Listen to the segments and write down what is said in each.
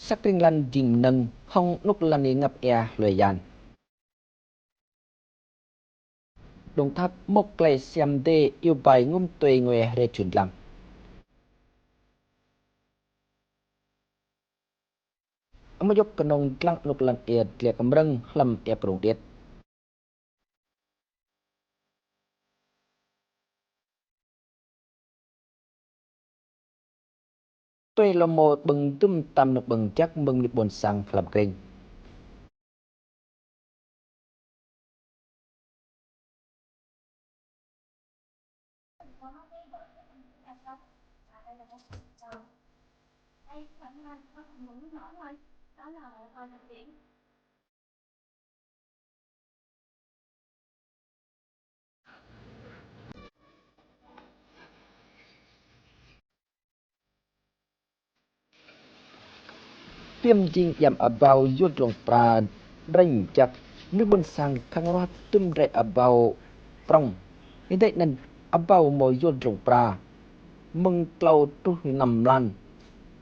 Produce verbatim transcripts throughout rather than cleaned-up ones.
Sa krĭng lăn jing mnơ̆ng hŏng anôk lăn êngăp êa hlue yan. Đồng Tháp mâo klei siam mdê iêu bai ngŭm tue ngui hriê čhưn dlăng. Amâo djŏ knŏng dlăng anôk lăn êa dliê kmrơ̆ng hlăm êa krông điêt. Tui lŏ mâo ƀơ̆ng dŭm tam anôk ƀơ̆ng jăk mơ̆ng mnuih ƀuôn sang hlăm krĭng. Tiăm jing djam abâo yuôl dlông pra drêñ jăk, mnuih ƀuôn sang khăng ruah dŭm drei abâo prŏng. Êdei anăn abâo mâo yuôl dlông pra mơ̆ng tlâo truh năm mlan.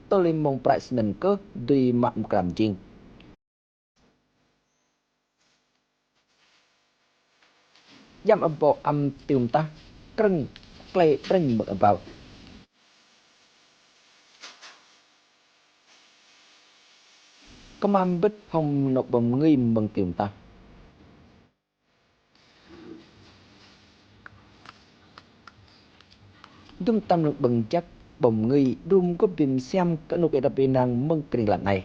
Tơl êmông prăi snăn kơh dưi mă mkra mjing. Djam abâo ăm tiŭ mtah, krơ̆ng klei drêñ mơ̆ng abâo. Kmah mbĭt hŏng anôk ƀâo mngưi mơ̆ng tiŭ mtah. Dŭm tam anôk ƀơ̆ng jăk ƀâo mngưi đru mguôp bi msiam kơ anôk êđăp ênang mơ̆ng krĭng lăn anei.